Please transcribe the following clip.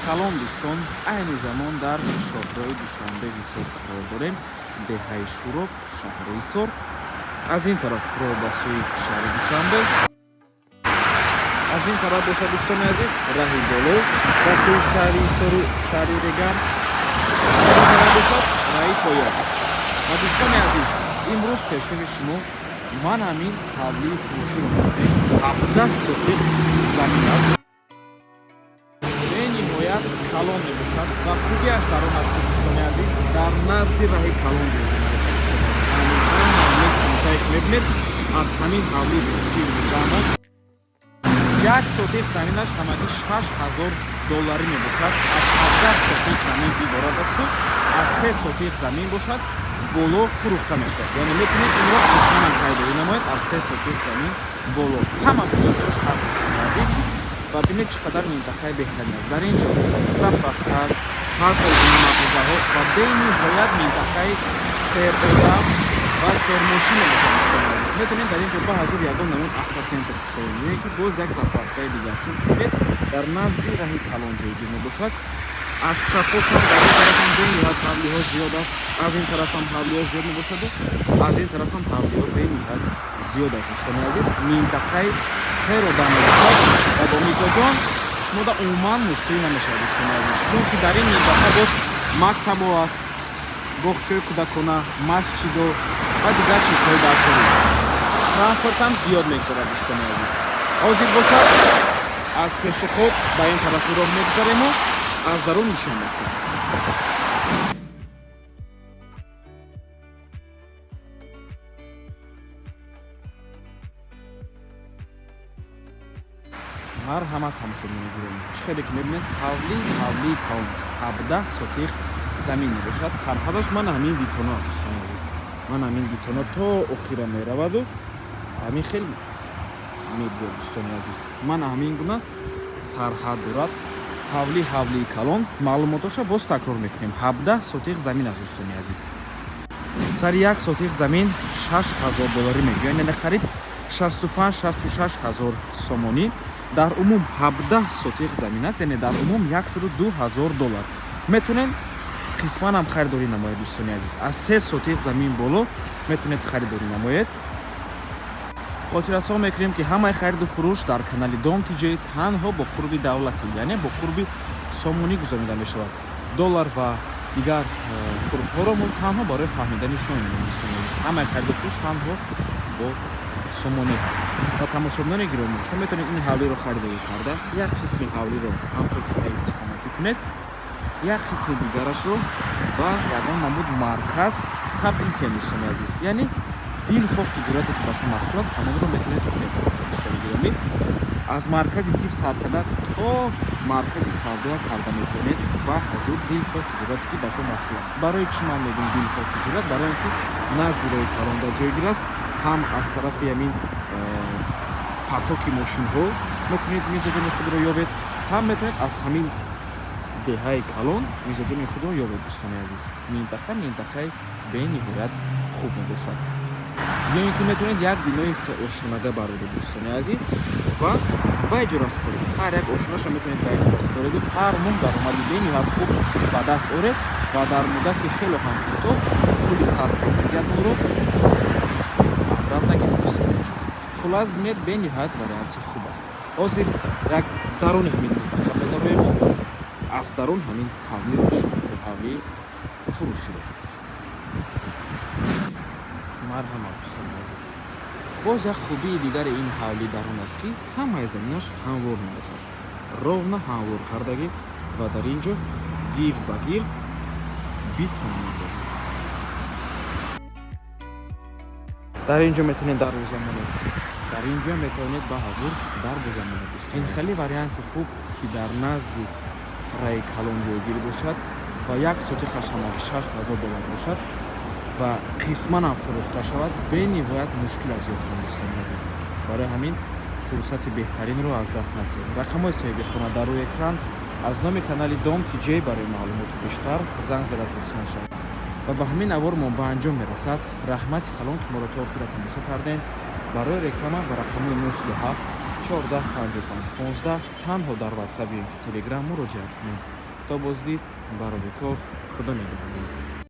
Салом, дӯстон! Айни замон дар шоҳроҳи Душанбе Ҳисор қарор дорем, деҳаи Шӯроб, шаҳри Ҳисор. Аз ин тараф роҳ ба сӯи шаҳри Душанбе, аз ин тараф бошад, дӯстони азиз, раҳи боло ба сӯи шаҳри Ҳисору шаҳри Регар, аз ин тараф бошад раҳи поён. Ва, дӯстони азиз, имрӯз пешкаши шумо ман ҳамин ҳавлии фурӯширо мекунем. 17 сотих замин аст, бениҳоят калон мебошад ва хубиаш дар он аст, ки, дӯстони азиз, дар назди раҳи калон ҷойгир мебошад. Дӯстони азиз, ҳамин ҳавлие ки мебинед, аз ҳамин ҳавлии фурӯшии имрӯзаамон 1 сотих заминаш ҳамагӣ 6000 долларӣ мебошад. Аз 17 сотих замин иборат асту аз 3 сотих замин бошад боло фурӯхта мешавад, яъне метавонед инро қисманам харидорӣ намоед. Аз 3 сотих замин боло ҳама ҳуҷҷатҳош ҳаст, дӯстони азиз. Ва бинед, чӣ қадар минтақаи беҳтарин аст. Дар ин ҷо заправка аст, ҳар хел гуна мағозаҳо ва бениҳоят минтақаи серодам ва сермошин мебошад. Дӯстони азиз, метавонед дар ин ҷо ба ҳазур ягон намуд автоцентр кушоед ё ин ки боз як заправкаи дигар, чунки бинед, дар назди раҳи калон ҷойгир мебошад. Аз қафошам дар ин тарафам бениҳоят ҳавлиҳо зиёд аст, аз ин тарафам ҳавлиҳо зиёд мебошаду аз ин тарафам ҳавлиҳо бениҳоят зиёд аст. Дӯстони азиз, минтақаи серодам мебошад ва бо мизоҷон шумода умуман мушкилӣ намешавад, дӯстони азиз, чунки дар ин минтақа боз мактабо аст, боғчаи кӯдакона, масҷидо ва дигар чизҳои даркорӣ. Транспортам зиёд мегузарад, дӯстони азиз. Ҳозир бошад, аз пеши худ ба ин тарафи роҳ мегузарему аз дарун нишон медиҳем. Марҳамат, тамошобинони гиромӣ, чӣ хеле ки мебинед, ҳавлӣ ҳавлии калон аст, 17 сотих замин мебошад. Сарҳадаш ман ҳамин бетоно аст, дӯстони азиз. Ман ҳамин бетоно то охира мераваду ҳамин хел мебиёд. Дӯстони азиз, ман ҳамин гуна сарҳад дорад ҳавлӣ, ҳавлии калон. Маълумотоша боз такрор мекунем: 17 сотих замин аст, дӯстони азиз. Сари 1 сотих замин 6000 долларӣ мегӯянд, яъне қариб 65-66 ҳазор сомонӣ. Дар умум 17 сотих замин аст, яъне дар умум 102 ҳазор доллар. Метавонед қисман ҳам харидорӣ намоед, дӯстони азиз. Аз 3 сотих замин боло метавонед харидорӣ намоед. Хотиррасон мекунем, ки ҳамаи хариду фурӯш дар канали Дом Тиҷ танҳо бо қурби давлатӣ, яъне бо қурби сомонӣ гузаронида мешавад. Доллар ва дигар қурбҳоро мо танҳо барои фаҳмидани шумо мемонем. Дӯстони азиз, ҳамаи хариду фурӯш танҳо бо сомонӣ ҳаст. Ва, тамошобинони гиромӣ, шумо метавонед ин ҳавлиро харидорӣ карда, як қисми ҳавлиро ҳамчун хонаи истиқоматӣ кунед, як қисми дигарашро ба ягон намуд марказ табдил диҳед, дӯстони азиз. Яъне дилхоҳ тиҷорате, ки ба шумо маъқул аст, ҳамонро метавонед кунед. Дӯстони гиромӣ, аз маркази тиб сар карда то маркази савдоя карда метавонед ба ҳазур дилхоҳ тиҷорате, ки ба шумо маъқул аст. Барои чӣ ман мегӯям дилхоҳ тиҷорат? Барои он ки назди роҳи калонда ҷойгир аст. Ҳам аз тарафи ҳамин потоки мошинҳо метавонед мизоҷони худро ёбед, ҳам метавонед аз ҳамин деҳаи калон мизоҷони худро ёбед. Дӯстони азиз, минтақа минтақаи бениҳоят хуб мебошад. Ё ин ки метавонед як бинои сеошёнага бароред, дӯстони азиз, ва ба иҷора супоред. Ҳар як ошёнаша метавонед ба иҷора супореду ҳар моҳ даромади бениҳоят хуб ба даст оред ва дар муддати хело ҳам кӯтоҳ пули сарфкардагиатонро обратно гиред, дӯстони азиз. Хуллас, бинед, бениҳоят варианти хуб аст. Ҳозир як даруни ҳамин минтақа медароему аз дарун ҳамин ҳавлиро нишон медиҳем, ҳавлии фурӯширо. Марҳамат, дӯстони азиз. Боз як хубии дигари ин ҳавлӣ дар он аст, ки ҳамаи заминаш ҳамвор мебошад, ровно ҳамвор кардагӣ ва дар ин ҷо гирд ба гирд бетон мебошад. Дар ин ҷо метавонед дарвоза монед, дар ин ҷо метавонед ба ҳазур дарвоза монед. Ин хеле варианти хуб, ки дар назди раи калон ҷойгир бошад ва 1 сотихаш ҳамагӣ 6000 доллар бошад ва қисман ҳам фурӯхта шавад, бениҳоят мушкил аст ёфтан, дӯстони азиз. Барои ҳамин фурсати беҳтаринро аз даст натиҳед. Рақамҳои соҳиби хона дар рӯи экран. Аз номи канали Дом Тиҷей барои маълумоти бештар занг зада пурсон шавед. Ва ба ҳамин навор мо ба анҷом мерасад. Раҳмати калон, ки моро то охира тамошо кардем. Барои реклама ба рақамҳои 907. 14 55 15 танҳо дар WhatsApp ё ин ки Telegram муроҷиат кунед. То боздид, барори кор, Худо нигаҳбон.